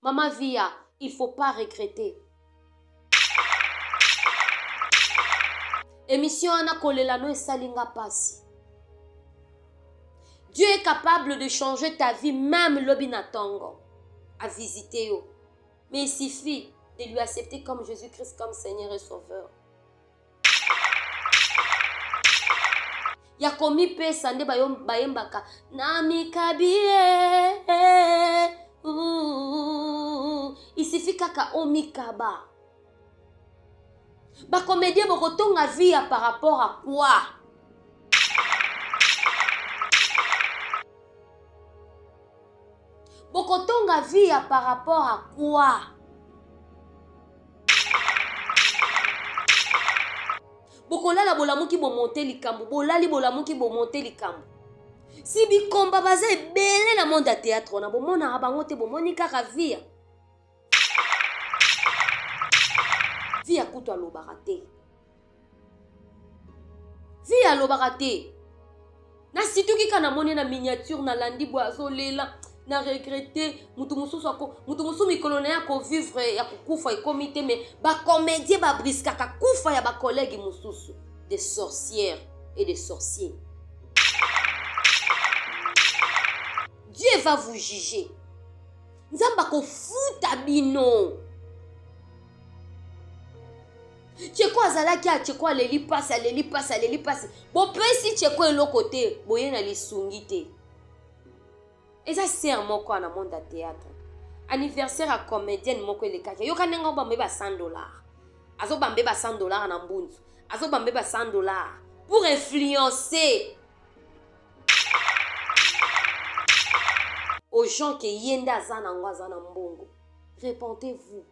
Mama Via, il faut pas regretter. Émission wana kolela no esali nga pasi. Dieu est capable de changer ta vie même lobi na tongo. A visiter yo. Mais il suffit de lui accepter comme Jésus-Christ comme Seigneur et Sauveur. Ya komipesa nde bayembaka na mikabi isifi kaka omikaba. Bacomédien bokotonga vie ya par rapport à quoi? Bokotonga vie ya par rapport à quoi? Bokolala bolamuki bomonte likambo, bolali bolamuki bomonte likambo. Si bikomba baza ebele na monde ya théâtre wana, bomonaka bango te, bomoni kaka vie. Vie kutu alobaka te. Vie alobaka te. Nasituki ka namoni na miniature nalandi boye azolela na regrete mutu mosusu ako mutu mosusu mikolo na ye akovivre ya kokufa ekomi te me bacomédien babriskaka kufa ya bacollègue mosusu des sorcières et des sorciers. Dieu va vous juger. Nzambe akofuta bino. Tcheko azalaki a Tcheko aleli pasi aleli pasi aleli pasi. Bopesi Tcheko eloko te, boye na lisungi te. Eza sœur moko na monde ya théâtre. Anniversaire ya comédienne moko elekaki. Yoka ndenge obambe ba $100. Azobambe ba $100 na mbunzu. Azobambe ba $100 pour influencer aux gens que ye nde aza nango aza na mbongo. Repentez-vous.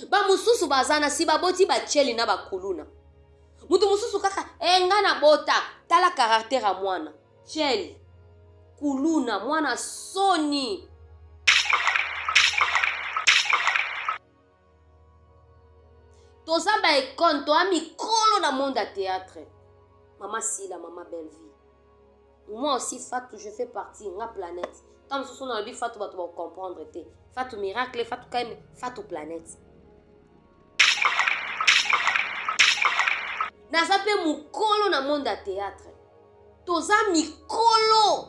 Ba mosusu baza na si baboti ba cheli na ba kuluna. Mutu mosusu kaka eh, nga na bota, tala caractère ya mwana. Cheli, kuluna, mwana soni. Toza ba icône, toa mikolo na monde ya théâtre. Mama Sila, mama Bellevue. Moi aussi Fatou, je fais partie nga planète. Tant mosusu na lobi Fatou bato ba comprendre te. Fatou miracle, Fatou kaime, Fatou planète. Naza pe mokolo na monde ya théâtre. Toza mikolo.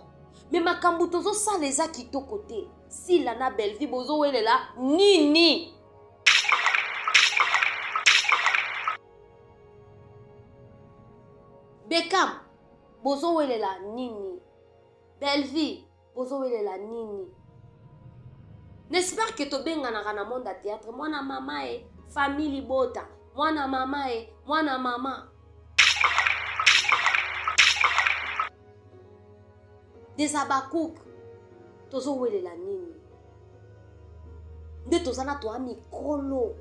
Mais makambo tozosala eza kitoko te. Sila na Bellevue bozowelela nini? Beckham bozowelela nini? Bellevue bozowelela nini? N'est-ce pas que tobenganaka na monde ya théâtre mwana mama e famille libota mwana mama e mwana mama des Habacuc tozowelela nini? Nde toza na toa mikolo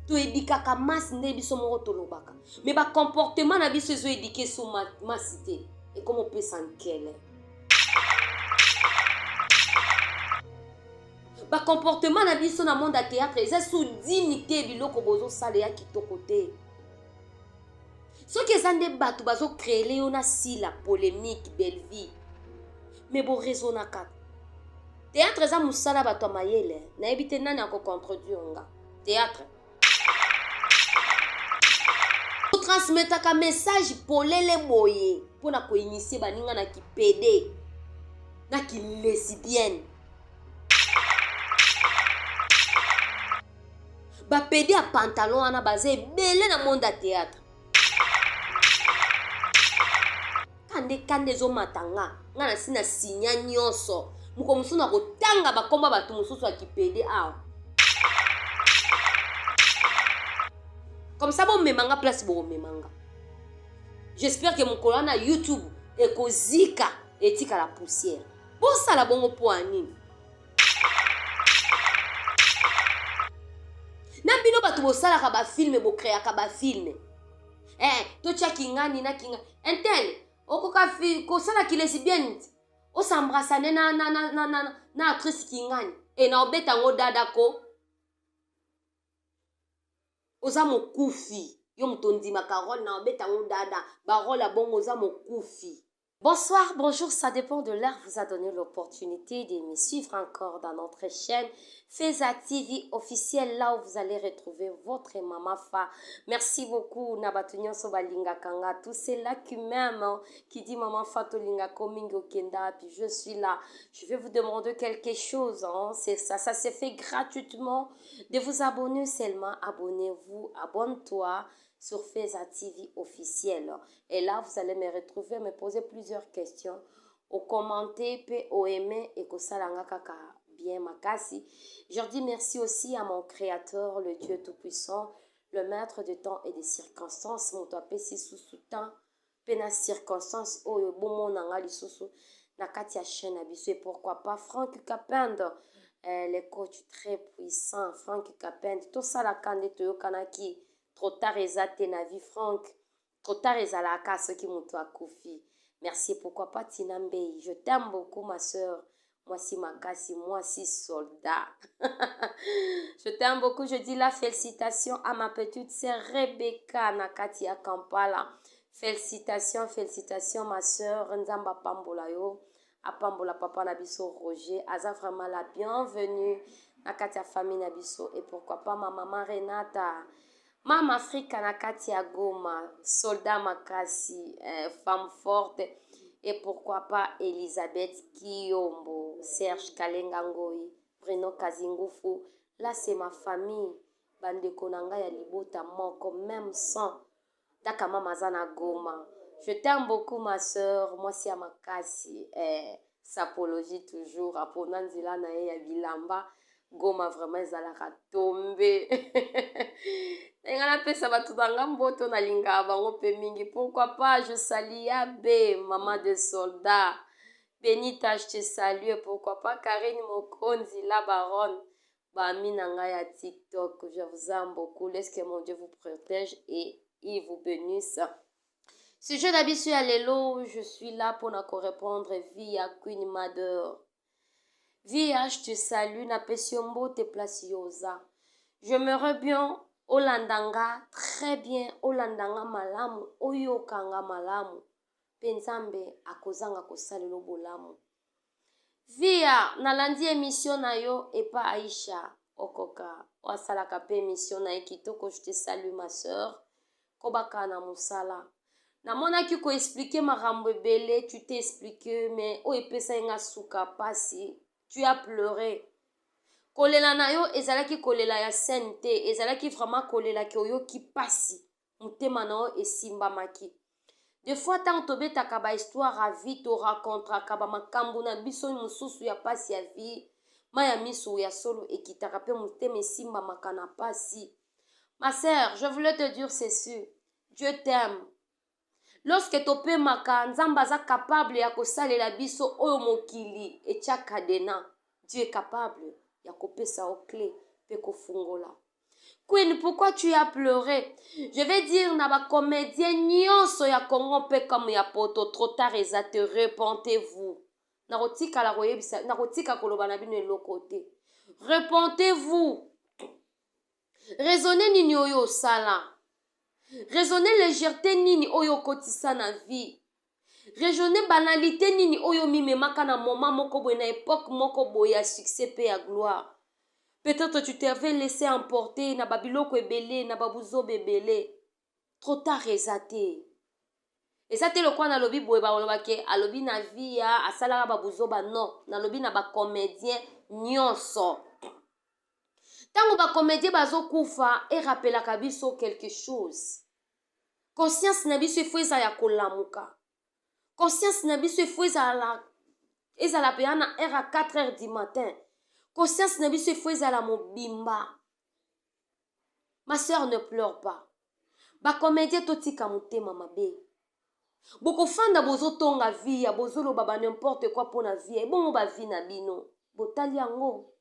toedikaka masi nde biso moko tolobaka me bacomportement na biso ezoedike so masi te ekoma opesa nkele. Bacomportement na biso na monde ya théâtre eza sous dignité, biloko bozosala ya kitoko te. Soki eza nde bato bazocréele yo na sila polémique Bellevue, me boraisonnaka. Théâtre eza mosala bato ya mayele, nayebi te nani akocontredire nga. Théâtre transmetaka message polele boye mpona koinitie baninga na kipede na kilesibienne. Bapede ya pantalon wana baza ebele na monde ya théâtre. Kande kande ezomata nga nga na si na sinya nyonso moko mosusu na kotanga bakomba bato mosusu ya kipede awa. Comme ça bomema nga place bokomema nga. J'espère que mokolo wana YouTube ekozika etikala poussière. Bosala bongo mpo ya nini? Na bino bato bosalaka ba filme, bokreaka ba filme. Totia kingani na kinga. Intel, okoka kosala ki lesbienne, osambrasane na, na, na, na, na, na actrice kingani. Na obeta ngo dada ko. Oza mokufi. Yo moto ondimaka rôle na obeta ngo dada. Ba rôle ya bongo oza mokufi. Bonsoir, bonjour, ça dépend de l'heure vous a donné l'opportunité de me suivre encore dans notre chaîne Feza TV officielle, là où vous allez retrouver votre maman Fa. Merci beaucoup, na bato nyonso balingaka nga, tous ceux-là qui m'aiment, hein, qui dit maman Fa tolinga komingi okenda, puis je suis là. Je vais vous demander quelque chose, hein, c'est ça, ça se fait gratuitement. De vous abonner seulement, abonnez-vous, abonne-toi sur Feza TV officiel. Et là, vous allez me retrouver, me poser plusieurs questions, au commenter, pe au aimer et kosalanga kaka bien makasi. Je dis merci aussi à mon créateur, le Dieu Tout-Puissant, le maître de temps et des circonstances, moto apesi susu temps pe na circonstance oyo bomona nga lisusu na kati ya chaîne na biso. Et pourquoi pas Franck Kapend, le coach très puissant, Franck Kapend, tosalaka nde toyokanaki. Trop tard eza te na vie, Franck. Trop tard ezalaka soki moto akufi. Merci. Pourquoi pas Tina Mbei, je t'aime beaucoup, ma soeur, mwasi makasi, mwasi soldat, je t'aime beaucoup. Je dis la félicitation à ma petite sœur Rebecca na kati ya Kampala. Félicitations, félicitations, ma sœur. Nzambe apambola yo, apambola papa na biso Roger, aza vraiment la bienvenue na kati ya famille na biso. Et pourquoi pas ma maman Renata, Mama Afrika na kati ya Goma, soldat makasi, femme forte. Et pourquoi pas Elisabeth Kiyombo, Serge Kalenga Ngoi, Bruno Kazingufu. Là, c'est ma famille, bandeko na ngai ya libota moko, même sang. Daka mama aza na Goma. Je t'aime beaucoup, ma sœur, mwasi ya makasi, sapologie toujours, apona nzela na ye ya bilamba. Goma vraiment ezalaka tombe. Ndenge napesa bato na nga mboto, nalingaka bango mpe mingi. Pourquoi pas je salue Abe, maman de soldat Benita, je te salue. Pourquoi pas Karine Mokonzi, la baronne, bami na ngai ya TikTok, je vous aime beaucoup. Laisse que mon Dieu vous protège et il vous bénisse. Sujet na biso ya lelo, je suis là mpona korépondre vie ya Queen Mother. Via, je te salue, napesi yo mbote place yo oza. J'aimerais bien olanda nga très bien, olanda nga malamu, oyoka nga malamu mpe Nzambe akozanga kosalela bolamu. Via, nalandi émission na yo epa Aisha Okoka, oasalaka mpe émission na ye kitoko. Je te salue, ma sœur, kobaka na mosala. Namonaki koexpliquer makambo ebele, tu t'es expliqué, mais oyo epesai nga suka pasi, tu as pleuré. Kolela na yo ezalaki kolela ya scène te, ezalaki vraiment kolelaki oyoki pasi, motema na yo esimbamaki. Des fois, ntango tobetaka bahistoire ya vie, toracontraka bamakambo na biso mosusu ya pasi ya vie, mai ya miso ya solo ekitaka mpe motema esimbamaka na pasi. Ma sœur, je voulais te dire ceci: Dieu t'aime. Lorsque topemaka, Nzambe aza capable ya kosalela biso oyo mokili etia cadenas. Dieu est capable ya kopesa yo clé mpe kofungola. Queen, pourquoi tu as pleuré? Je vais dire na bacomédien nyonso ya Congo mpe comme ya poto, trop tard eza te, repentez-vous. Nakotikala koyebisa, nakotika koloba na bino eloko te. Repentez-vous. Raisonne nini oyo osala, raisonne légèreté nini oyo okotisa na vie, raisonne banalité nini oyo mimemaka na moment moko boye, na époque moko boye ya succès mpe ya gloire. Peut-être tu t'avais laissé emporter na babiloko ebele, na babuzoba ebele. Trop tard eza te, eza te. Lokola nalobi boye, balobake alobi na vie ya asalaka babuzoba. Non, nalobi na bacomédien nyonso. Ntango bacomédien bazokufa, erapelaka biso quelque chose. Conscience na biso efo ezala ya kolamuka. Conscience na biso efo ezala mpenza na heure ya 4 heures du matin. Conscience na biso efo ezala mobimba. Ma sœur, ne pleure pas. Bacomédien, totika motema mabe. Bokofanda, bozotonga vie ya, bozoloba ba n'importe quoi mpona vie. Ebongo bavie na bino, botali yango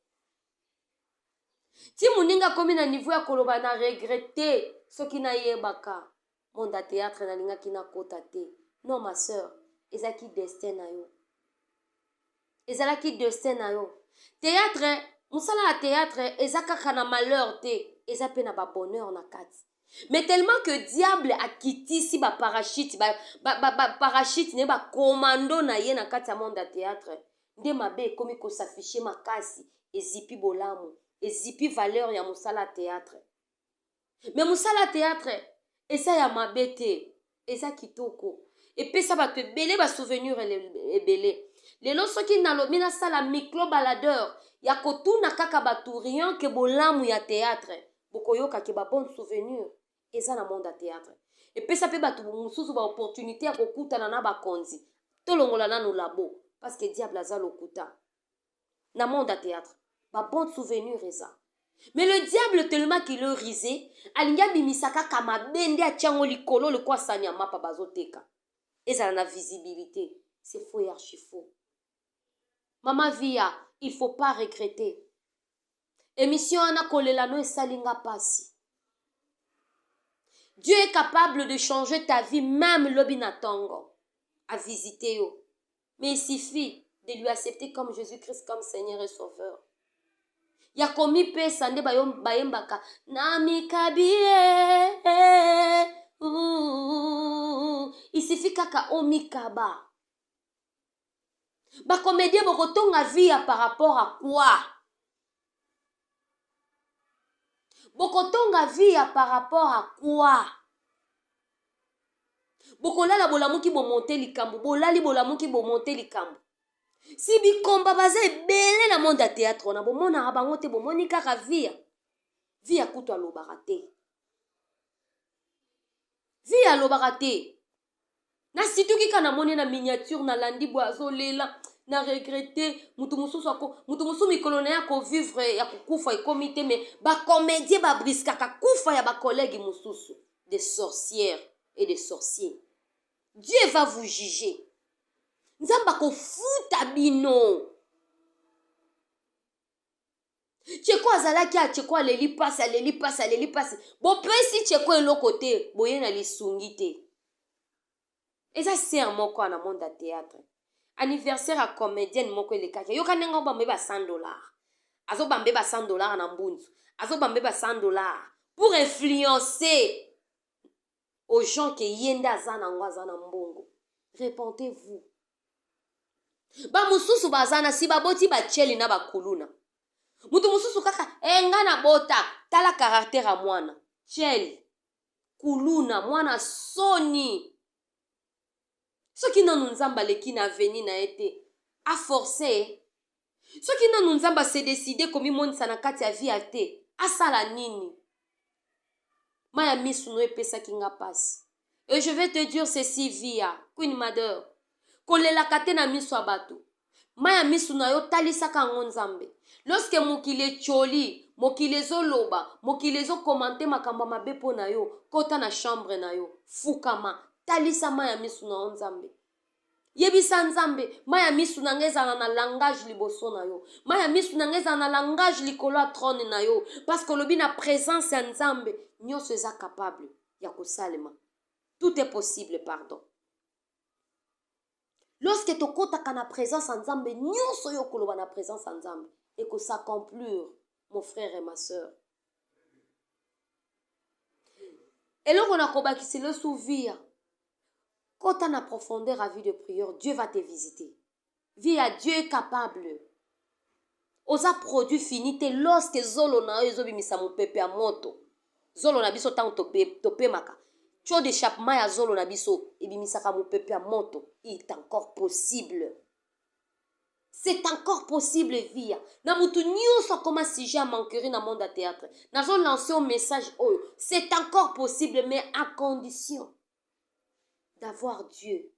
ti moninga akomi na niveau ya koloba: "Na regretter, soki nayebaka monde ya théâtre, nalingaki nakota te." Non, ma sœur, ezalaki destin na yo, ezalaki destin na yo. Théâtre, mosala ya théâtre eza kaka na malheur te, eza mpe na babonheur na kati. Mais tellement que diable akitisi ba parachute, ba, ba, ba, ba parachute ne ba commando na ye na kati ya monde ya théâtre, nde mabe ekomi kosafishe makasi, ezipi bolamu, ezipi valeur ya mosala ya théâtre. Mais mosala ya théâtre eza ya mabe te, eza kitoko, epesa bato ebele ba souvenir ebele. Lelo soki nalobi nasala micro baladeur ya kotuna kaka bato rien que bolamu ya théâtre, bokoyoka ke ba bon souvenir eza na monde ya théâtre. Epesa pe bato mosusu ba opportunité ya kokutana na bakonzi. Tolongola nanu labo parce que diable aza lokuta. Na monde ya théâtre ba bon souvenir eza. Mais le diable tellement qu'il est rusé, alingi abimisa kaka mabe nde atia yango likolo lokola sani ya mapa bazoteka. Ezala na visibilité. C'est faux et archi faux. Mama Via, il faut pas regretter. Émission wana kolela no esali nga pasi. Dieu est capable de changer ta vie même lobi na tongo. À visiter yo. Mais il suffit de lui accepter comme Jésus-Christ comme Seigneur et Sauveur. Ya komipesa nde bayembaka na mikabie. Il suffit kaka omikaba. Ba comédien bokotonga vie ya par rapport à quoi? Bokotonga vie ya par rapport à quoi? Bokolala bolamuki bomonte likambo, bolali bolamuki bomonte likambo. Si bikomba baza ebele na monde ya théâtre wana, bomonaka bango te, bomoni kaka via. Via kutu alobaka te. Via alobaka te. Na situki ka namoni na miniature na landi bo azolela, na regrette, mutu mosusu ako, mutu mosusu mikolo na ye akovivre ya kokufa ekomi te, mais ba comédien ba briskaka kufa ya ba collègue mosusu, des sorcières et des sorciers. Dieu va vous juger. Nzambe akofuta bino. Tcheko azalaki a Tcheko aleli pasi, aleli pasi, aleli pasi. Bopesi Tcheko eloko te, boye na lisungi te. Eza sœur moko na monde ya théâtre. Anniversaire ya comédienne moko elekaki. Yoka ndenge obambe ba cent dollars. Azobambe ba cent dollars na mbunzu. Azobambe ba cent dollars pour influencer aux gens que ye nde aza nango, aza na mbongo. Répondez-vous. Ba mosusu baza na si baboti ba tcheli na ba kuluna. Mutu mosusu kaka, nga na bota, tala caractère ya mwana. Tcheli, kuluna, mwana soni. Soki nanu Nzambe aleki na avenir na ye te, a forcer. Soki nanu Nzambe a se décider komimonisa na kati ya vie ya te, asala nini? Maya misu no epesaki nga pasi. Et je vais te dire ceci, Via, Queen Mother. Kolelaka te na miso ya bato. Maya misu na yo talisaka yango Nzambe. Lorsque mokili etioli, mokili ezoloba, mokili ezokomante makambo ya mabe mpo na yo, kota na chambre na yo, fukama, talisa maya misu na yo Nzambe. Yebisa Nzambe, maya misu na nga ezala na langage liboso na yo. Maya misu na nga ezala na langage likolo ya trône na yo. Parce que olobi na présence ya Nzambe, nyonso eza capable ya kosalema. Tout est possible, pardon. Lorsque tokotaka na présence ya Nzambe, nyonso yo koloba na présence ya Nzambe eko s'accomplir, mon frère et ma sœur. Eloko na kobakisa lesu via. Kota na profondeur à vie de prière, Dieu va te visiter. Vie à Dieu est capable. Oza produit fini te lorsque zolo na yo ezobimisa mopepe ya moto. Zolo na biso tango topemaka. Tuyau d'échappement ya zolo na biso ebimisaka mopepe ya moto. Il est encore possible. C'est encore possible, via. Na mutu nyonso akoma sujet ya manquerie na monde ya théâtre. Nazo lancer un message oyo. C'est encore possible, mais à condition d'avoir Dieu.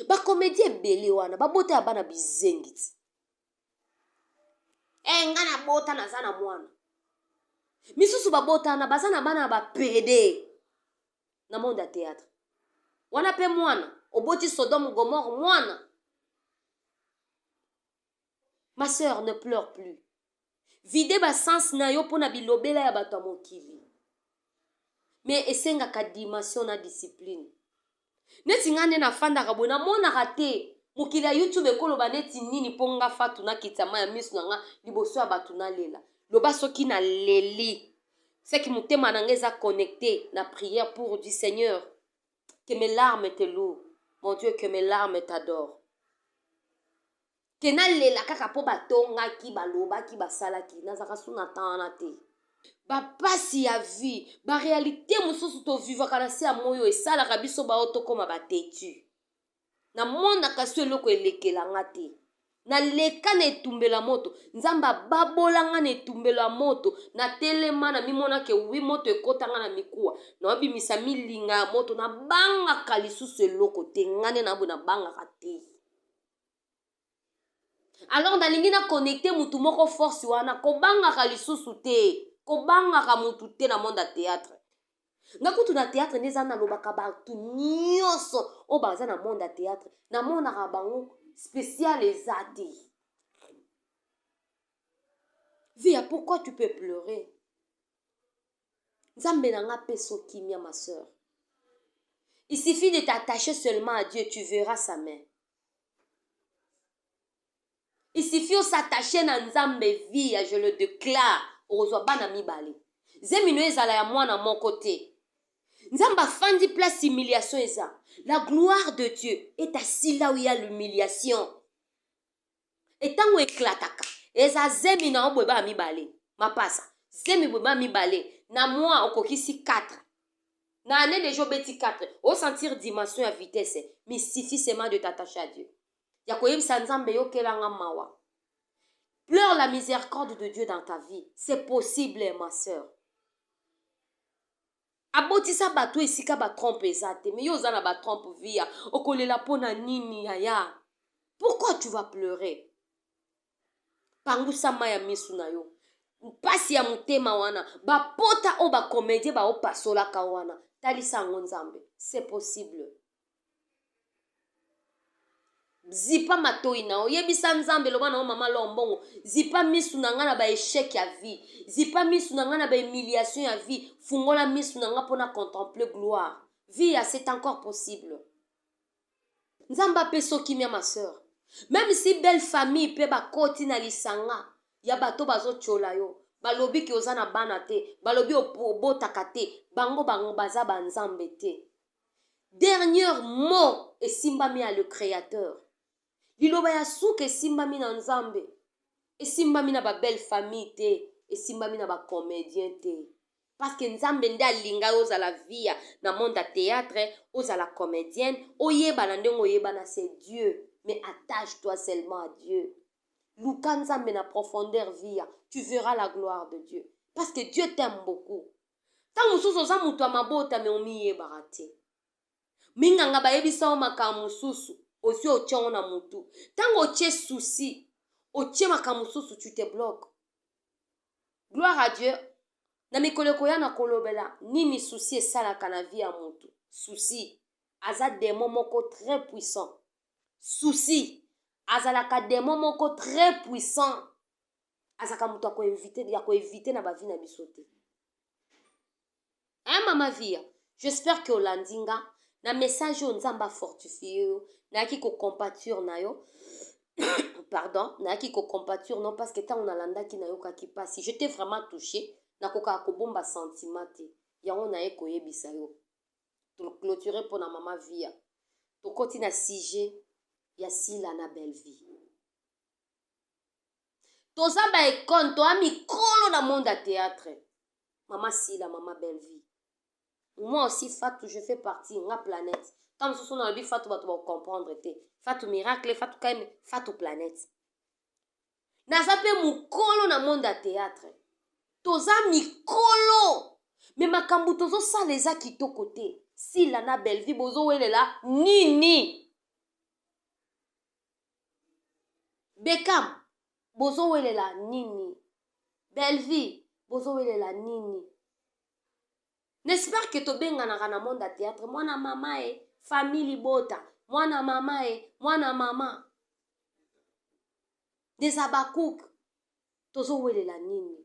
Ba comédien ebele wana, ba bota ya bana bizengi ti. Nga na bota naza na mwana. Misusu ba bota na baza na bana ba PD na monde ya théâtre. Wana pe mwana, oboti Sodome Gomorre mwana. Ma sœur, ne pleure plus. Vide ba sens na yo pona bilobela ya bato ya mokili. Mais esengaka dimension na discipline. Neti nga nde nafandaka boye, namonaka te mokili ya YouTube ekoloba neti nini mpo nga Fatu nakitisa mai ya miso na nga liboso ya bato nalela. Loba soki naleli. C'est que motema na nga eza connecté na prière pour du Seigneur. Que mes larmes te louent. Mon Dieu, que mes larmes t'adorent. Ke nalela kaka mpo batongaki, balobaki, basalaki. Nazalaka su na temps wana te. Bapasi ya vie, barealité mosusu tovivaka na se ya moi oyo esalaka biso baoyo tokóma batetu. Namonaka so eloko elekela nga te. Naleka na etumbelo ya moto. Nzambe ababola nga na etumbelo ya moto. Natelema, namimona ke wi moto ekota nga na mikuwa. Naobimisa milinga ya moto. Nabangaka lisusu eloko te. Nga nde naboye nabangaka te. Alors nalingi na connecte mutu moko force wana, kobangaka lisusu te. Kobangaka mutu te na monde ya théâtre. Nga kutu na théâtre nde eza nalobaka bato nyonso oyo baza na monde ya théâtre, namonaka bango spécial eza te. Via, pourquoi tu peux pleurer? Nzambe na nga apesa kimia, ma sœur. Il suffit de t'attacher seulement à Dieu, tu verras sa main. Il suffit s'attacher na Nzambe. Via, je le déclare, okozwa bana mibale. Zemi no ezala ya mwana moko te. Nzambe afandi place humiliation eza. La gloire de Dieu est assis là où il y a l'humiliation. Etango eklataka eza zemi na yo boye bana mibale, mapasa zemi boye bana mibale na mwa okokisi 4 na année déjà obeti 4, osentir dimension ya vitesse. Mais suffit seulement de t'attacher à Dieu, ya koyebisa Nzambe yokelanga mawa. Pleure la miséricorde de Dieu dans ta vie. C'est possible, ma sœur. Abotisa bato esika batrompe eza te, mais yo oza na batrompe. Via, okolela mpo na nini, yaya? Pourquoi tu vas pleurer? Pangusa mai ya misu na yo. Mpasi ya motema wana, bapota oyo bacomédien baopasolaka wana, talisa yango Nzambe. C'est possible. Zipa matoi na yo, yebisa Nzambe, loba na yo: "Mama Lombongo, zipa misu na ngai na baéchec ya vie, zipa misu na ngai na bahumiliation ya vie, fungola misu na ngai mpona contempler gloire." Vie ya, c'est encore possible. Nzambe apesa okimia, ma sœur. Même si belle famille mpe bakoti na lisanga ya bato bazotiola yo, balobi ke oza na bana te, balobi obotaka te, bango bango baza banzambe te. Dernier mot esimbami ya le Créateur. Liloba ya suka esimbami na Nzambe, esimbami na babelle famille te, esimbami na bacomédien te, parce que Nzambe nde alinga yo ozala via na monde ya théâtre, ozala comédienne, oyebana ndenge oyebana. C'est Dieu. Mais attache-toi seulement à Dieu. Luka Nzambe na profondeur. Via, tu verras la gloire de Dieu, parce que Dieu t'aime beaucoup. Ntango mosusu oza moto ya mabota, mais omiyebaka te. Minganga bayebisa yo makambo mosusu, osi otie yango na motu. Ntango otie souci, otie makambo mosusu, tu te bloques. Gloire à Dieu. Na mikolo ekoya na kolobela nini souci esalaka na vie ya motu. Souci aza démon moko très puissant. Souci azalaka démon moko très puissant. Azalaka moto ya koéviter na bavie na biso te, hein? Mama Via, j'espère ke olandi nga na message oyo. Nzambe afortifie yo. Nayaki kocompatir na yo, pardon, nayaki kocompatir non, parce que ntango nalandaki, nayokaki mpasi. J'étais vraiment touché. Nakokaka kobomba sentiment te. Yango naye koyebisa yo. Toclôture mpona mama Via, tokoti na sujet ya Sila na Bellevie. Toza baekone, toya mikolo na monde ya théâtre. Mama Sila, mama Bellevie, moi aussi Fatou, je fais partie nga planète. Ntango mosusu nalobi Fatou, bato bakocomprendre te. Fatou Miracle, Fatou Kaime, Fatou Planète. Naza mpe mokolo na monde ya théâtre. Toza mikolo, mais makambo tozosala eza kitoko te. Sila na Bellevie, bozowelela nini? Bekam, bozowelela nini? Bellevie, bozowelela nini? N'est-ce pas ke tobenganaka na monde ya théâtre mwana mama e, famille libota, mwana mama e, mwana mama des Abakouk? Tozowelela nini?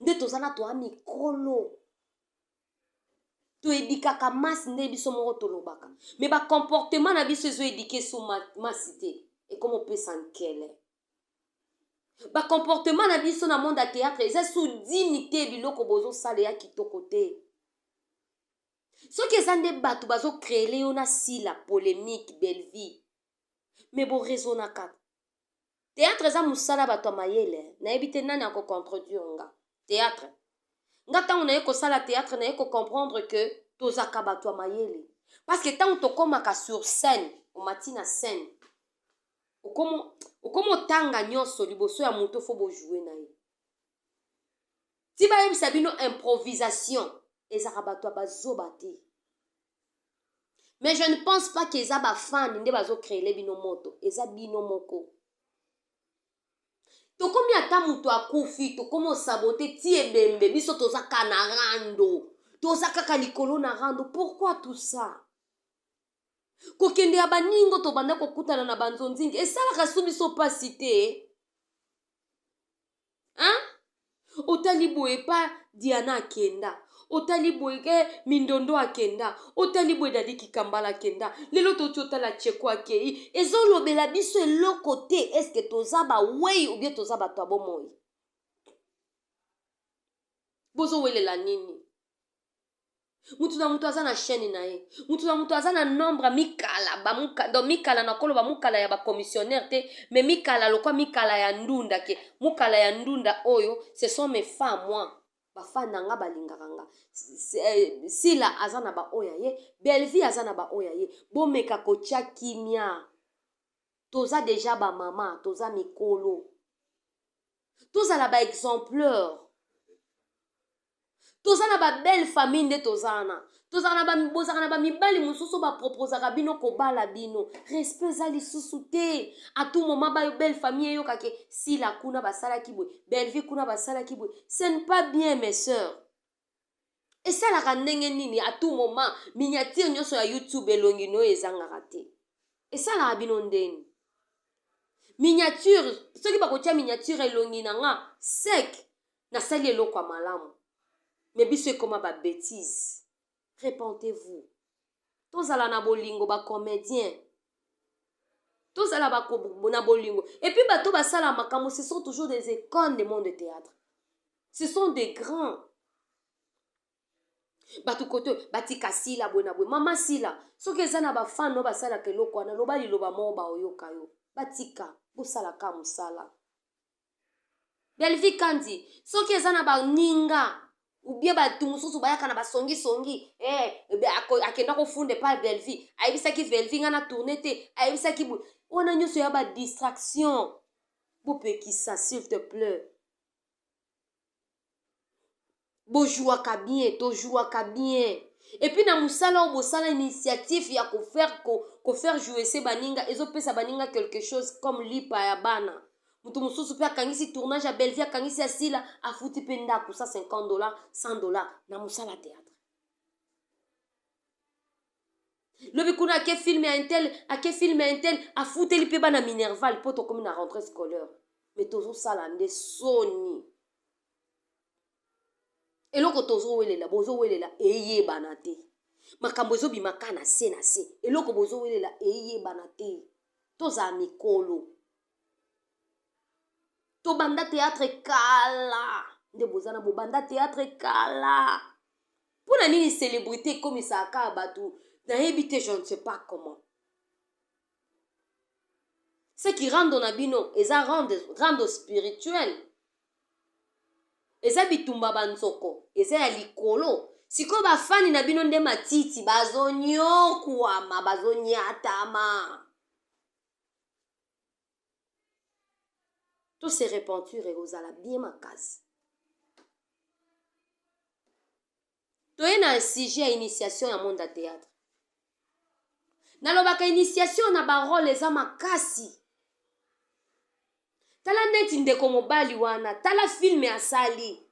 Nde toza na toya mikolo, toéduquaka masse nde biso moko tolobaka, mais bacomportement na biso ezoéduquer so masse te. Ekoma opesa nkele. Ba comportement na biso na monde ya théâtre eza su digne te. Biloko bozosala ya kitoko te. Soki eza nde bato bazocréer yo na sila polémique, Bellevie, mais boraisonnaka. Théâtre eza mosala bato ya mayele. Nayebi te nani akocontredire nga. Théâtre, nga ntango naye kosala théâtre, naye kocomprendre que tozaka bato ya mayele, parce que ntango tokomaka sur scène, omati na scène, okoma otanga nyonso liboso ya moto, faut bojouer na ye. Ti bayebisa bino improvisation ezalaka bato ya bazoba te. Mais je ne pense pas que eza bafani nde bazocréer bino moto, eza bino moko. Tokomi ata moto akufi, tokomi osaboter ti ebembe. Biso toza kaka na rando, toza kaka likolo na rando. Pourquoi tout ça? Kokende ya baningo, tobanda kokutana na banzonzingi, esalaka su biso mpasi te, hein? Otali boye pa Diana akenda, otali boye ke Mindondo akenda, otali boye Dadi Kikambala akenda, lelo toti otala Cheko akei. Ezolobela biso eloko te. Est-ce toza bawei ou bien toza bato ya bomoi? Bozowelela nini? Mutu na mutu aza na chaîne na ye, mutu na mutu aza na nombre ya mikala. Donc mikala, nakoloba mokala ya bacommissionnaire te, mais mikala lokwa mikala ya ndunda, ke mokala ya ndunda oyo, ce sont mes femmes, moi bafani na nga balingaka nga. Sila aza na baoyo ya ye, Bellevie aza na baoyo ya ye. Bomeka kotia kimia. Toza déjà bamama, toza mikolo, tozala baexemplaire. Toza na babelle famille nde toza wana. Bozalaka na bamibali mosusu baproposaka bino kobala bino, respect eza lisusu te. À tout moment bayo belle famille eyokake Sila kuna basalaki boye, Bellevie kuna basalaki boye. Ce n'est pas bien, mes sœurs. Esalaka ndenge nini? À tout moment miniature nyonso ya YouTube elongi no ezangaka te. Esalaka bino ndeni miniature? Soki bakotia miniature elongi na nga sek, nasali eloko ya malamu. Mais biso ekoma babêtises. Repentez-vous, tozala na bolingo. Bacomédien, tozala na bolingo. Et puis bato basala makambo, ce sont toujours des icônes de monde de théâtre, ce sont des grands. Bato kote batika Sila boye na boye. Mama Sila, soki eza na bafan oyo basalaka eloko wana, loba liloba moko, baoyoka yo. Batika, bosalaka mosala. Bellevie Kandi, soki eza na baninga ubie bato mosusu bayaka na basongisongi, akenda kofunda epai Bellevie, ayebisaki Bellevie nga na tourne te, ayebisaki boye, wana nyonso ya badistraction. Bopekisa, s'il te plaît. Bojouaka bien, tojouaka bien. Et puis na mosala oyo bosala initiative ya kofaire kofaire jouer se baninga, ezopesa baninga quelque chose comme lipa ya bana. Moto mosusu mpe akangisi tournage ya Bellevie, akangisi ya Sila, afuti mpe ndako 150 $, 100 $ na mosala théâtre. Lobi kuna ake film ya un tel, ake film ya un tel, afuteli mpe bana minerval mpo tokomi na rentrée scolaire. Mais tozosala nde soni. Eloko tozowelela, bozowelela eyebana te. Makambo ezobima ka na se na se. Eloko bozowelela eyebana te. Tozala mikolo. Tobanda théâtre kala nde boza na bobanda théâtre kala. Mpo na nini célébrité ekomisaka kaka bato? Nayebi te, je ne sais pas comment. Ce qui rando na bino eza rando spirituel, eza bitumba banzoko, eza ya likolo. Sikoyo bafani na bino nde matiti, bazonyokwama, bazonyatama. To se repentir, ekozala bien makasi. Toye na sujet ya initiation ya monde ya théâtre. Nalobaka initiation na barole eza makasi. Tala neti ndeko mobali wana, tala film asali,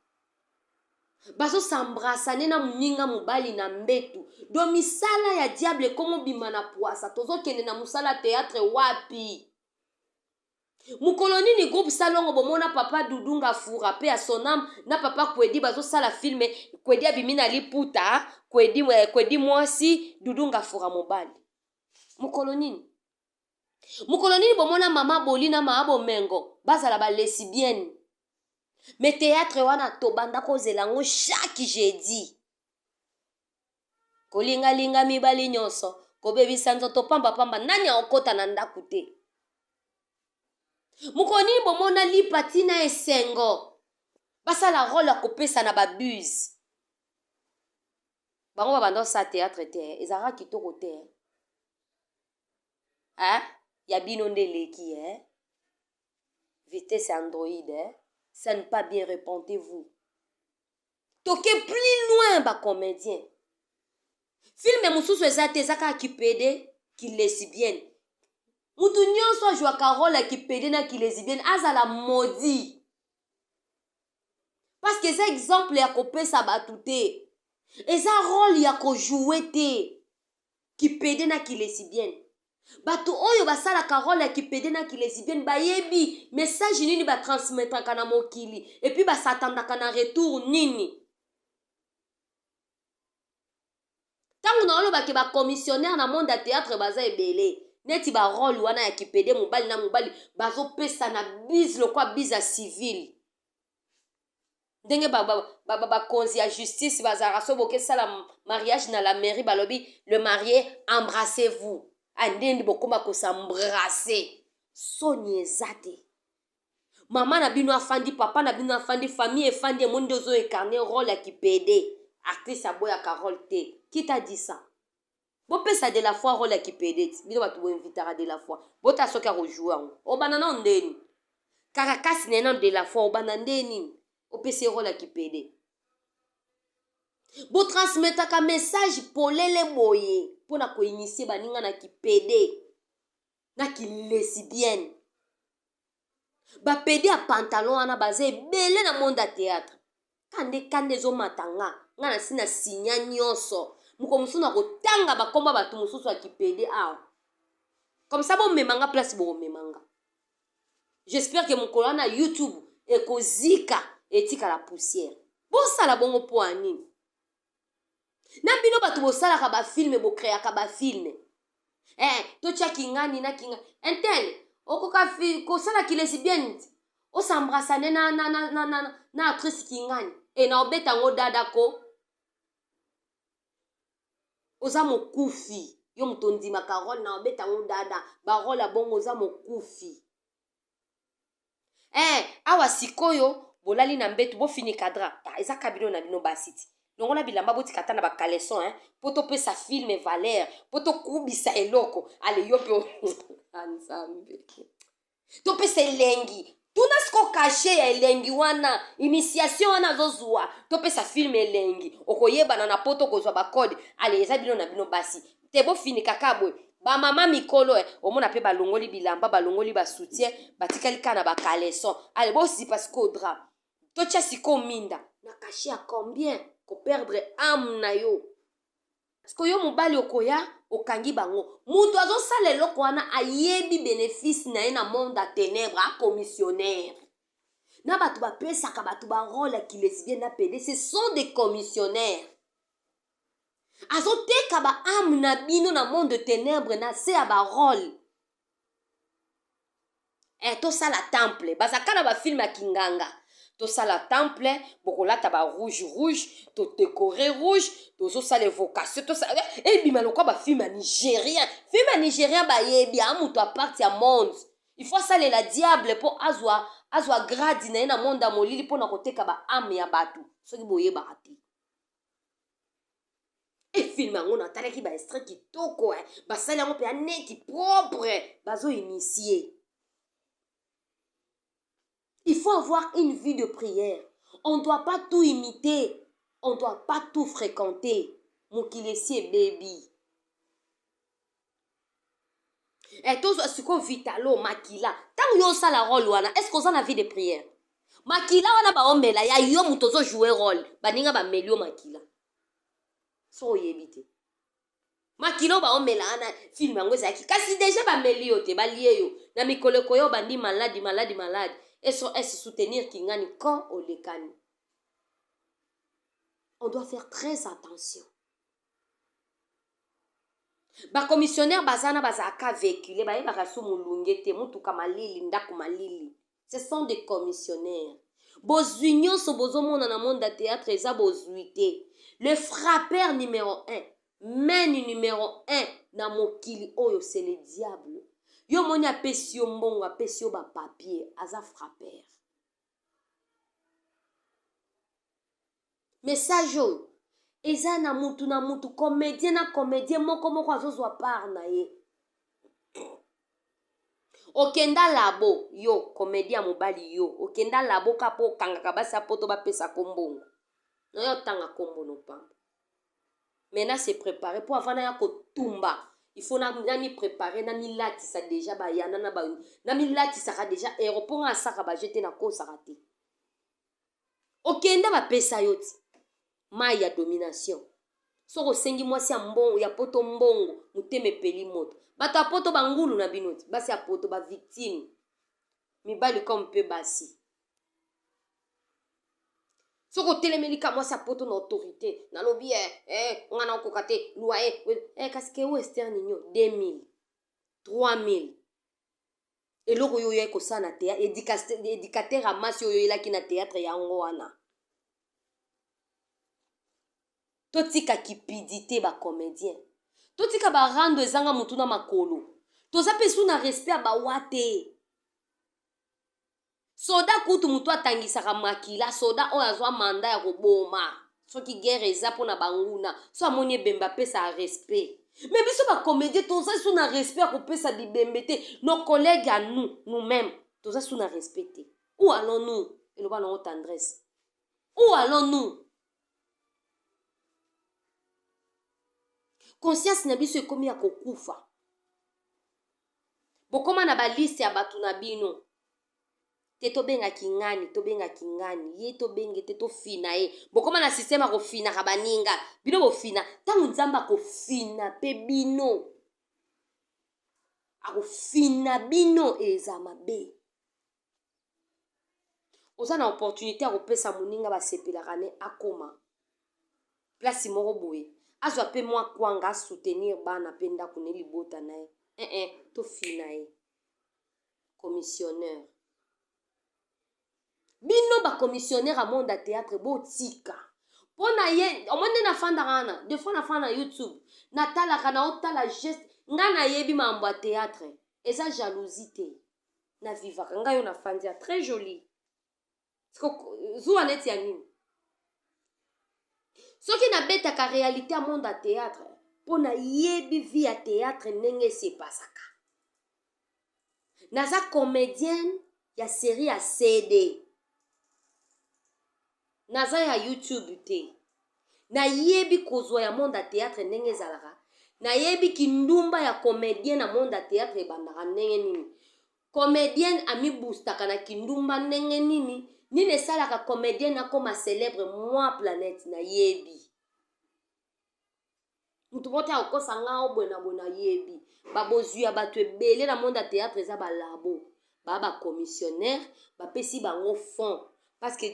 bazosambrasane na moninga mobali na mbetu. Do misala ya diable ekomobima na pwasa. Tozokende na mosala théâtre wapi? Mokolo nini groupe Salongo bomona papa Dudunga Fura mpe ya Sonam na papa Kwedi bazosala film? Kwedi abimi na liputa, Kwedi, Kwedi mwasi, Dudunga Fura mobali. Mokolo nini? Mokolo nini bomona mama Boli na maa Bomengo bazala ba lesibienne? Mais théâtre wana tobanda kozela yango chaque jeudi. Kolingalinga mibali nyonso, kobebisa nzoto pamba-pamba, nani akokota na ndako te? Mokolo nini bomona lipa tina esengo basala role ya kopesana ba buse? Bango babanda kosala théâtre te, ezalaka kitoko te. Hein? Ya bino nde eleki hein? Vitesse Android hein? Ça ne pas bien, repentez-vous. Toke plus loin ba comédien. Film mosusu eza te, eza kaka kipede, kilesibienne. Mutu nyonso ajwaka role ya kipede na kilesibienne azala maudit. Parce que eza exemple ya kopesa bato te. Eza role ya kojouer te. Kipede na kilesibienne. Bato oyo basalaka role ya kipede na kilesibienne bayebi message nini ba transmettraka na mokili et puis ba s'attendaka na retour nini. Tango naoloba ke ba commissionnaire na monde ya theatre baza ebele neti ba role wana ya kipede mobali na mobali bazopesana bise lokola bise ya civile. Ndenge bakonzi ya justice bazalaka soki bokesala mariage na la mairie balobi le marie embrassez vous ah, ndenge bokoma kosambrasse soni eza te. Mama na bino afandi, papa na bino afandi, famille efandi, emoni nde ozo incarner role ya kipede. Artiste aboyaka role te. Qui t'a dit ça? Bopesa de la foi role ya kipede ti. Bino bato boinvitaka de la foi. Bota soki akojouer yango. Obanda nao ndeni. Karakasi na ye nano de la foi obanda nde nini? Opesi ye role ya kipede. Botransmetaka message polele boye mpo na koinitie baninga na kipede na kilesibienne. Ba pede ya pantalon wana baza ebele na monde ya théâtre. Kande kande ezomata nga, nga na si na signa nyonso. Moko mosusu na kotanga bakomba bato mosusu ya kipede awa. Comme ça bomema nga place bokomema nga. J'espère que mokolo wana YouTube ekozika etikala poussière. Bosala bongo mpo ya nini? Na bino bato bosalaka ba filme, bokreaka ba filme. Totia kingani na kingani. Intel, okoka kosala ki lesbienne ti. Osambrasane na, na, na, na, na, na actrice kingani. Na obeta ngo dada ko. Oza mokufi. Yo moto ondimaka role na obeta ngo dada. Ba role ya bongo oza mokufi. Awa sikoyo bolali na mbetu bofinika drap. Ah, eza ka bino na bino basi ti. Longola bilamba botika ata na ba caleçon, hein, po topesa film valeur, po tokubisa eloko. Ale yo pe ah, Nzambe. Topesa elengi. Tuna siko cachet ya elengi wana, initiation wana azozwa, topesa film elengi. Okoyebana na poto kozwa ba code. Ale eza bino na bino basi. Te bofinika ka boye. Ba mama mikolo, omona pe balongoli bilamba, balongoli ba soutien, batikali ka na ba caleçon. Ale bozipa siko drap. Totia siko minda. Na cachet ya combien? Ko perdre âme na yo. Parce que yo mobali okoya, okangi bango. Mutu azosala eloko wana ayebi bénéfice na ye na monde ya ténèbres, a commissionnaire. Na bato bapesaka bato ba rôle ya kilesbienne na PD, ce sont des commissionnaires. Azoteka ba âme na bino na monde de ténèbres na se ya ba rôle. Tosala temple, bazaka na ba film ya kinganga. Tosala temple, bokolata ba rouge rouge, to décorer rouge, tozosala évocation, tosala ebima lokwa ba film ya nigérien. Film ya nigérien bayebi, a mutu a parti ya monde. Il faut asalela diable po azwa grade na ye na monde ya molili po na koteka ba âme ya bato. Soki boyebaka te. E film yango natalaki ba extrait kitoko, basali yango mpe neti propre, bazo initier. Il faut avoir une vie de prière. On ne doit pas tout imiter. On ne doit pas tout fréquenter. Mokili esi ebebi. Tozwa siko vitalo makila. Tango yo osala rôle wana, est-ce que oza na vie de prière? Makila wana baomela ya yo moto ozo jouer rôle, baninga bameli yo makila. So oyebi te. Makila baomela wana film yango ezalaki kasi déjà bameli yo te, balie yo. Na mikolo ekoya obandi maladi, maladi, maladi. SOS soutenir kingani quand olekani. On doit faire très attention. Ba commissionnaire baza na bazalaka véhicule, bayebaka su molunge te, motuka malili, ndako malili. Ce sont des commissionnaires. Bozwi nyonso bozomona na monde ya théâtre eza bozwi te. Le frappeur numéro 1, main numéro 1 na mokili oyo, c'est le diable. Yo moni apesi yo mbongo, apesi yo bapapier, aza frappeur. Message oyo eza na mutu na mutu, comédien na comédien moko moko azozwa part na ye. Okenda labo, yo comédien ya mobali, yo okenda labo ka mpo okangaka basi ya poto, bapesa ko mbongo na yo, otanga kombo no pamba. Mais na se préparer mpo avant naya kotumba, il faut nami préparer, namilatisa déjà bayana na namilatisaka déjà ero mpo nga asaka baje te, nakosaka te. Okenda, bapesa yo ti mai ya domination. Soki osengi mwasi ya mbongo ya poto mbongo, motema epeli moto. Bato ya poto bangulu na bino ti, basi ya poto bavictime, mibali comme mpe basi. Soki otelemeli ka mwasi ya poto na autorité, nalobi nga na okoka te loyer kasi ke Western Union 2000, 3000, eloko oyo oyaki kosala na théâtre, éducateur ya masi oyo oyelaki na théâtre, yango wana. Totika cupidité, bacomédien, totika barando ezanga motu na makolo. Toza mpe su na respect ya bawa te. Soda kutu, motu atangisaka makila, soda oyo azwa manda ya koboma soki guerre eza mpona banguna, so amoni ebembe apesaka respect. Mais biso bacomédien toza su na respect ya kopesa bibembe te. Nos collègues à nous, nous-mêmes, toza su na respect te. Où allons-nous? Eloba nango tendresse, où allons-nous? Conscience na biso ekomi ya kokufa. Bokóma na baliste ya bato na bino te. Tobengaki ngani, tobengaki ngani ye, tobenge te, tofina ye. Bokóma na système ya kofinaka baninga. Bino bofina, ntango Nzambe akofina mpe bino, akofina bino, eza mabe. Oza na opportunité ya kopesa moninga, basepelaka ne akoma place moko boye, azwa mpe mwa kwanga, asoutenir bana mpe ndako ne, libota na ye. Eh, tofina ye. Commissionnaire, bino bacommissionnaire ya monde ya théâtre, botika mpo na ye. Omoi nde nafandaka wana, des fois nafanda na YouTube, natalaka, naotala geste. Ngai nayebi makambo ya théâtre, eza jalousie te. Navivaka ngai oyo nafandi ya très joli, zuwa neti ya nini soki nabetaka réalité ya monde ya théâtre, mpo nayebi vie ya théâtre ndenge esepasaka. Naza comédienne ya série ya CD, naza ya YouTube te. Nayebi kozwa ya monde ya théâtre ndenge ezalaka, nayebi kindumba ya comédien na monde ya théâtre ebandaka ndenge nini, comédienne amiboostaka na kindumba ndenge nini, nini esalaka comédienne akoma célèbre. Moi planète nayebi, motu moko te akokosa nga o boye na boye. Nayebi babozwi ya bato ebele na monde ya théâtre eza balabo, baa bacommissionnaire, bapesi bango fond, parce que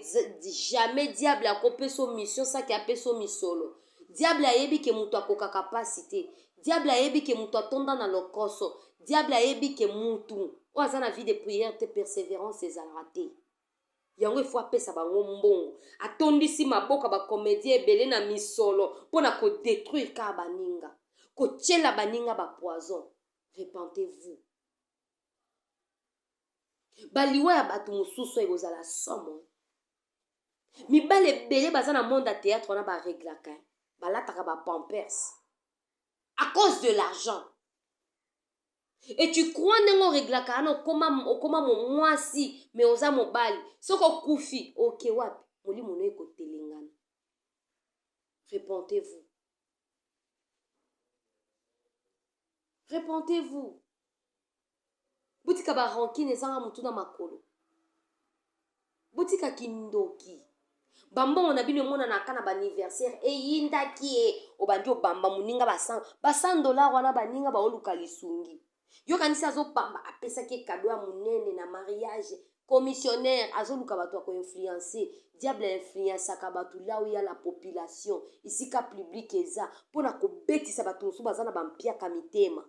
jamais diable akopesa o mission saki apesa o misolo. Diable ayebi ke moto akokaka mpasi te. Diable ayebi ke moto atonda na lokoso. Diable ayebi ke mutu oyo aza na vie de prière te, persévérance ezalaka te. Yango efo apesa bango mbongo, atondisi maboko ya bacomédien ebele na misolo mpona kodétruire kaka baninga, kotiela baninga bapoison. Repentez-vous. Baliwa ya bato mosusu ekozala somo. Mibale ebele baza na monde ya théâtre wana, bareglaka, balataka bapampers à cause de l'argent. Et tu crois ndenge oreglaka wana, okoma mwasi, mais oza mobali. Soki okufi, oke wapi? Molimo no ekotelengana. Repentez-vous, repentez-vous. Botika barancune ezanga motu na makolo, botika kindoki. Bambongo na bino emonanaka na baanniversaire eyindaki ye, obandi obamba moninga ba 100 $ wana. Baninga baoluka lisungi, yokanisi azobamba, apesaki cadeau ya monene na mariage. Commissionnaire azoluka bato ya koinfluence. Diable influenceaka bato là où il y a la population, esika public eza, mpo na kobetisa bato mosusu baza na bampiaka mitema.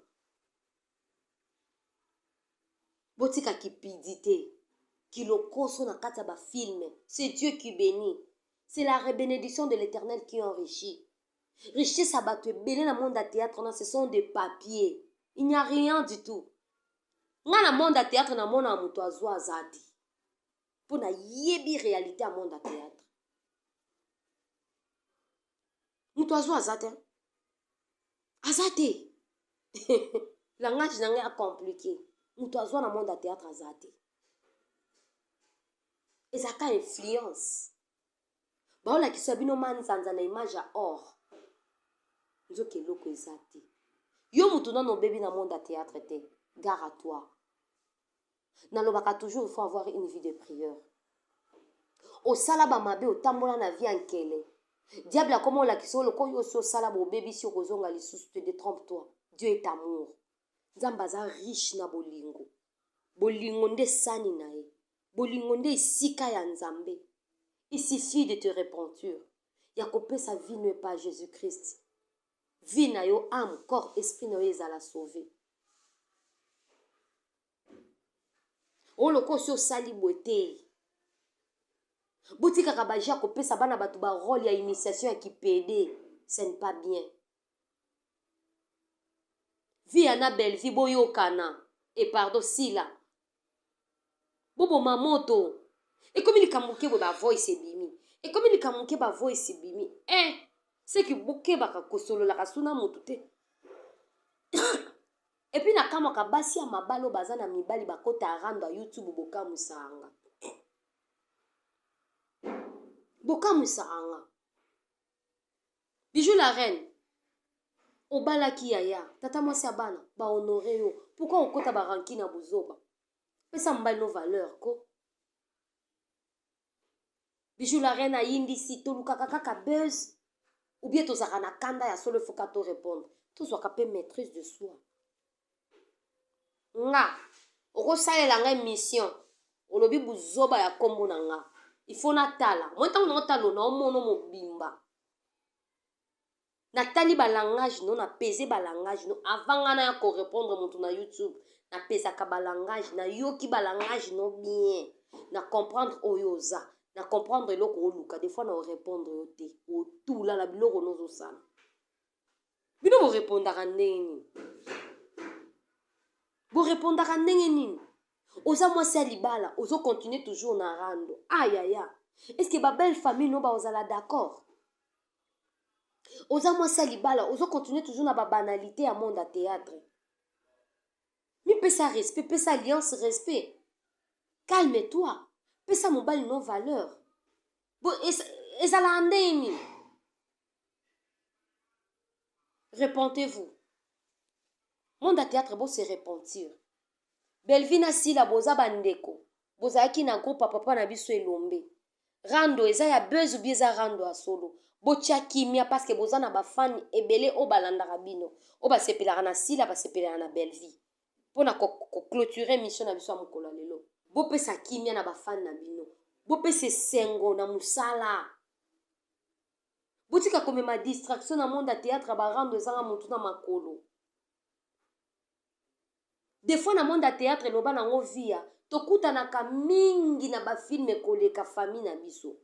Botika kipidite, kilokoso na kati ya bafilme. C'est Dieu qui bénit. C'est la bénédiction de l'Éternel qui enrichit. Richesse ya bato ebele na monde ya théâtre wana, ce sont des papiers. Il n'y a rien du tout. Nga na monde ya théâtre namona moto azwa aza te. Mpo nayebi réalité ya monde ya théâtre. Moto azwa aza te. Aza te. Langage na ngai ya compliqué. Moto azwa na monde ya théâtre aza te. Ezalaka influence. Baolakisa bino manzanza na image ya or. Nzoka eloko eza te. Yo moto nano obebi na monde ya théâtre te. Gare à toi. Nalobaka toujours, il faut avoir une vie de prière. Osala ba mabe, otambola na vie ya nkele. Diable akoma olakisa oyo lokola yo osi osala bobebisi, okozonga lisusu te. Détrompe-toi. Dieu est amour. Nzambe aza riche na bolingo. Bolingo nde sani na ye. Bolingo nde esika ya Nzambe. Il suffit de te repentir. Ya kopesa vie no epa Jésus-Christ. Vie na yo, âme, corps, esprit na yo ezala sauvé. Oyo lokola osi osali boye te. Botikaka ba jeu ya kopesa bana bato ba rôle ya initiation ya kipede. Ce n'est pas bien. Vie ya na belle vie boyokana. Et pardon Sila. Boboma moto. Ekomi likambo moke boye ba voice ebimi. Ekomi likambo moke ba voice ebimi. Eh, c'est que bokebaka kosololaka suna motu te. Et puis nakamwaka basi ya mabalo baza na mibali bakota rando ya YouTube bokamwisaka nga. Bokamwisaka nga. Bijou la reine, obalaki yaya, tata mwasi ya bana, ba honore yo. Pourquoi okota ba rancune ya buzoba? Pesa mobali no valeur ko. Bijou la reine ayindisi, tolukaka kaka buzz ou bien tozalaka na kanda ya solo, faut ka to répondre. Tozwaka pe maîtrise de soi. Nga okosalela nga émission, olobi buzoba ya kombo na nga. Il faut natala. Moi ntango naotala na omono mobimba. Natali ba langage no, na pese ba langage no avant nga na ya ko répondre moto na YouTube. Na pesaka ba langage, na yoki ba langage no bien. Na comprendre oyo oza, na comprendre eloko oluka. Des fois na répondre yo te. Otula na biloko nozosala. Bino bo répondaka ndenge nini? Bo répondaka ndenge nini? Oza mwasi ya libala, ozo continuer toujours na rando. Aïe aïe. Est-ce que ba belle famille no ba ozala d'accord? Oza mwasi ya libala, ozo continuer toujours na ba banalité ya monde ya théâtre. Mi pesa respect, pesa alliance respect. Calme-toi. Pesa mobali no valeur. Bo ezala ndenge nini? Repentez-vous. Monde ya théâtre bo se repentir. Belvina Sila boza bandeko. Bozalaki na groupe ya papa na biso Elombe. Rando eza ya buzz ou bien eza rando ya solo. Botia kimia parce que boza na ba fan ebele oyo balandaka bino. Oyo basepelaka na Sila, basepelaka na Bellevue. Pona ko clôturer mission na biso ya mokolo ya lelo. Bopesa kimia na ba fan na bino. Bopesa esengo na musala. Botika komema distraction na monde ya théâtre ba rando ezanga mutu na makolo. Des fois na monde ya théâtre loba nango via tokutanaka mingi na ba film koleka famille na biso.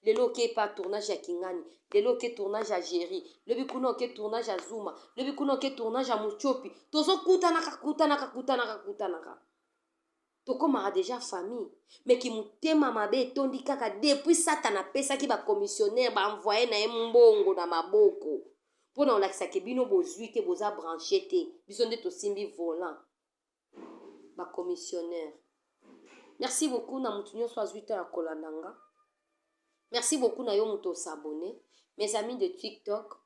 Lelo oke pa tournage ya Kingani, lelo oke tournage ya Jerry, lobi kuna oke tournage ya Zuma, lobi kuna oke tournage ya Muchopi. Tozokutanaka kutanaka kutanaka kutanaka. Tokomaka déjà famille, mais ki mutema mabe etondi kaka depuis Satan apesaki ba commissionnaire ba envoyer na ye mbongo na maboko. Pona olakisaka bino bozwi te, boza branché te, biso nde tosimbi volant. Ba commissionnaire. Merci beaucoup na mutu nyonso azwi temps ya kolanda nga. Merci beaucoup na yo mutu osabonné. Mes amis de TikTok,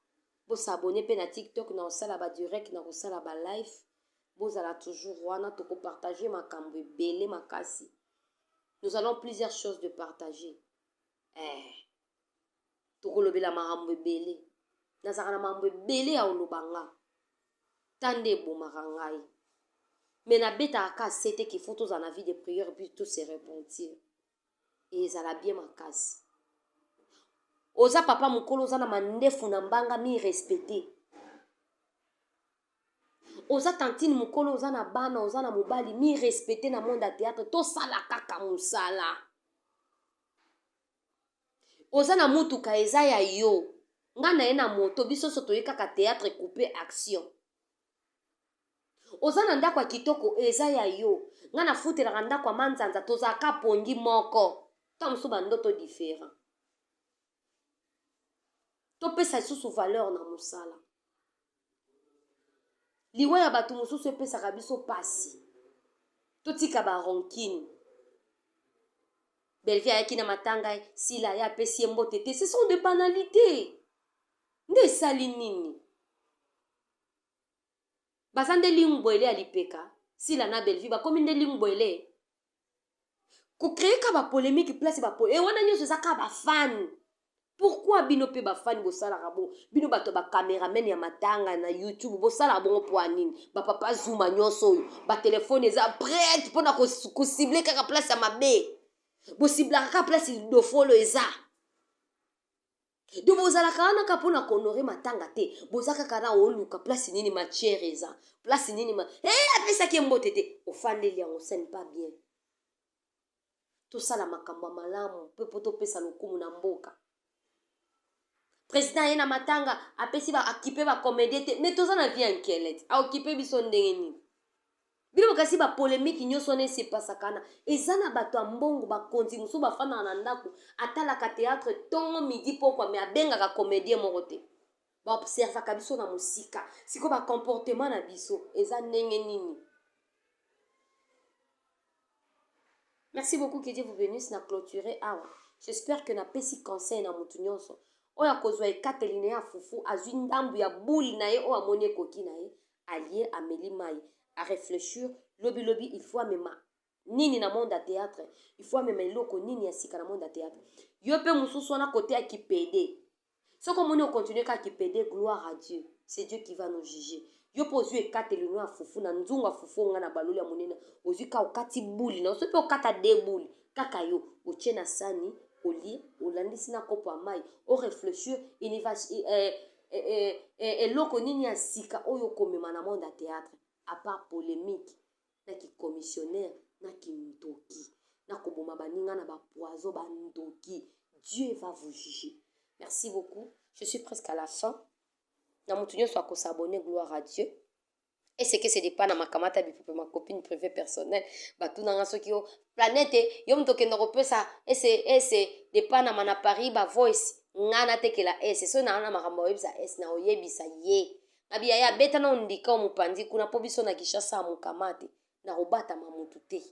bosabonné pe na TikTok na osala ba direct na kosala ba live. Bozala toujours wana toko partager makambo ebele makasi. Nous allons plusieurs choses de partager. Eh. Tokolobela makambo ebele. Nazalaka na makambo ebele ya oloba nga. Tande ebomaka ngai. Mais nabetaka ka sete qu'il faut tozala na vie de prière puis to se repentir. Ezala bien makasi. Oza papa mokolo, oza na mandefu na mbanga, mi respecte. Oza tantine mokolo, oza na bana, oza na mobali, mi respecte na monde ya théâtre. Tosala kaka mosala. Oza na mutuka, eza ya yo. Nga na ye na moto, biso nyonso toye kaka théâtre, coupe action. Oza na ndako ya kitoko, eza ya yo. Nga nafutelaka ndako ya manzanza, tozalaka pongi moko, ntango mosusu bandoto différent. Topesa lisusu valeur na mosala. Liwa ya bato mosusu epesaka biso pasi. Totika barancune. Belvi ayaki na matanga, Sila ye apesi ye mbote te. Ce sont des banalités. Nde esali nini? Baza nde lingwele ya lipeka. Sila na Belvi bakomi nde lingwele kocréer ka bapolémique place e wana nyonso eza kaka bafans. Pourquoi bino mpe bafans bosalaka bongo? Bino bato ya bacameraman ya matanga na YouTube, bosalaka bongo mpo ya nini? Bapapa Zuma nyonso oyo, batelefone eza prête mpona kocibler kaka place ya mabe. Bociblaka kaka place dofolo eza. Donc bozalaka wana kaka mpona kohonorer matanga te. Boza kaka na oluka place nini matière eza, place nini ma e apesaki ye mbote te, ofandeli yango. Ce n'est pas bien. Tosala makambo ya malamu mpe mpo topesa lokumu na mboka. Président ye na matanga apesi akipe bacomédien te, mais toza na vie ya nkelete, aokipe biso ndenge nini? Bino kasi bapolémique nyonso wana esepasaka wana eza na bato ya mbongo. Bakonzi mosusu bafandaka na ndako, atalaka théâtre ntongo, midi, pokwa, mais abengaka comédien moko te. Baobservaka biso na mosika. Sikoyo bacomportement na biso eza ndenge nini? Merci beaucoup, que Dieu vous bénisse. Na clôturer awa. J'espère que napesi conseil na motu nyonso oyo akozwa ekateli na ye ya fufu. Azwi ndambu ya bule na ye oyo amoni ekoki na ye, alie, ameli mai, aréfléchir. Lobilobi il faut amema nini na monde ya théâtre? Il faut amema eloko nini ya sika na monde ya théâtre? Yo mpe mosusu wana kote ya kipede, soki omoni ocontinue kaka kipede, gloire à Dieu, c'est Dieu qui va nous juger. Yo mpe ozwi ekateli no ya fufu na nzungu ya fufu nga na baloli ya monene, ozwi ka okati buli na soki mpe okata de buli kaka yo otie na sani, olie, olandisi na kopo ya mai, oréfléchir eloko nini ya sika oyo okomema na monde ya théâtre, à part polémique na kicommissionnaire na kindoki na koboma baninga na bapoison bandoki. Dieu va vous juger. Merci beaucoup, je suis presque à la fin. Na motu nyonso akos'abonner, gloire à Dieu. Et ce que c'est pas na makamata bipupe, ma copine privée personnelle, batunanga soki yo planète yo moto okenda kopesa ese ese depanama na Paris bavoice. Nga natekela ese soki naa na makambo oyebisa ese na oyebisa ye nabi yaya abeta na ondika mopanzi kuna mpo biso na Kinshasa ya mokama te na kobatama motu te.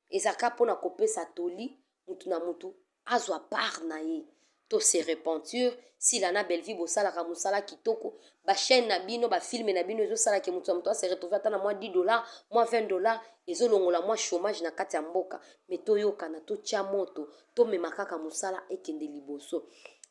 Ezalaka mpona kopesa toli, mutu na mutu azwa part na ye to se repentir. Sila na Bellevie bosalaka mosala kitoko. Bachaîne na bino, bafilm na bino ezosalaka moto ya moto ase retrouve ata na mwa 10 $, mwa 20 $, ezolongola mwa chômage na kati ya mboka. Mais toyokana, totya moto, tomema kaka mosala ekende liboso.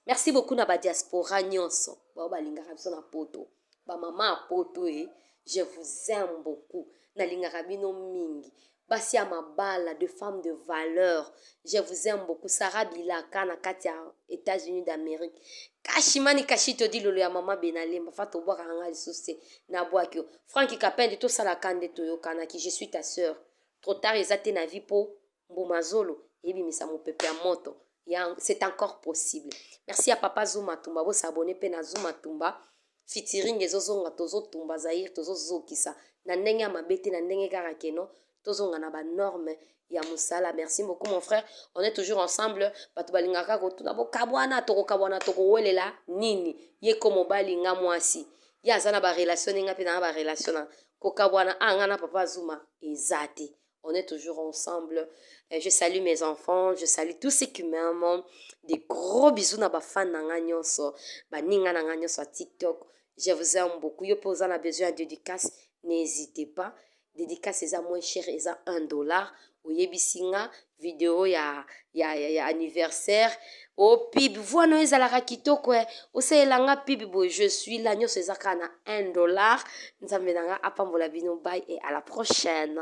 Merci beaucoup na badiaspora nyonso bao balingaka biso na Poto, bamama ya Poto e, je vous aime beaucoup, nalingaka bino mingi. Basi ya mabala, de femmes de valeur, je vous aime beaucoup. Sara Bilaka na kati ya États-Unis d'Amérique, Kashimani Kashito Dilolo ya mama Benalemba, fa tobwakaka nga lisusu te, nabwaki yo. Franki Kapende, tosalaka nde toyokanaki. Je suis ta sœur. Trop tard eza te na vie mpo mbuma zolo eyebimisa mopepe ya moto. C'est encore possible. Merci à papa Zuma Tumba. Bos'abonner mpe na Zuma Tumba featuring. Ezozonga, tozotumba Zaire, tozozokisa na ndenge ya mabe te, na ndenge kaka keno tozonga na banorme ya mosala. Merci beaucoup, mon frère, on est toujours ensemble. Bato balingaka kotuna bokabwana, tokokabwana, tokowelela nini? Ye ko mobali, nga mwasi. Ye aza na barelation ndenge mpe nanga barelation na kokabwana. A nga na papa Zuma eza te, on est toujours ensemble. Je salue mes enfants, je salue tous ceux qui m'aiment. Des gros bisous na bafan na nga nyonso, baninga na nga nyonso ya TikTok. Je vous aime beaucoup. Yo mpe oza na besoin ya dédicace, n'hésitez pas. Dédicace eza moins cher, eza 1 dollar. Oyebisi nga video ya anniversaire o pub, voix no ezalaka kitoko, e osalela nga pub boye. Je suis là, nyonso eza kaka na 1 dollar. Nzambe na nga apambola bino. Bye et à la prochaine.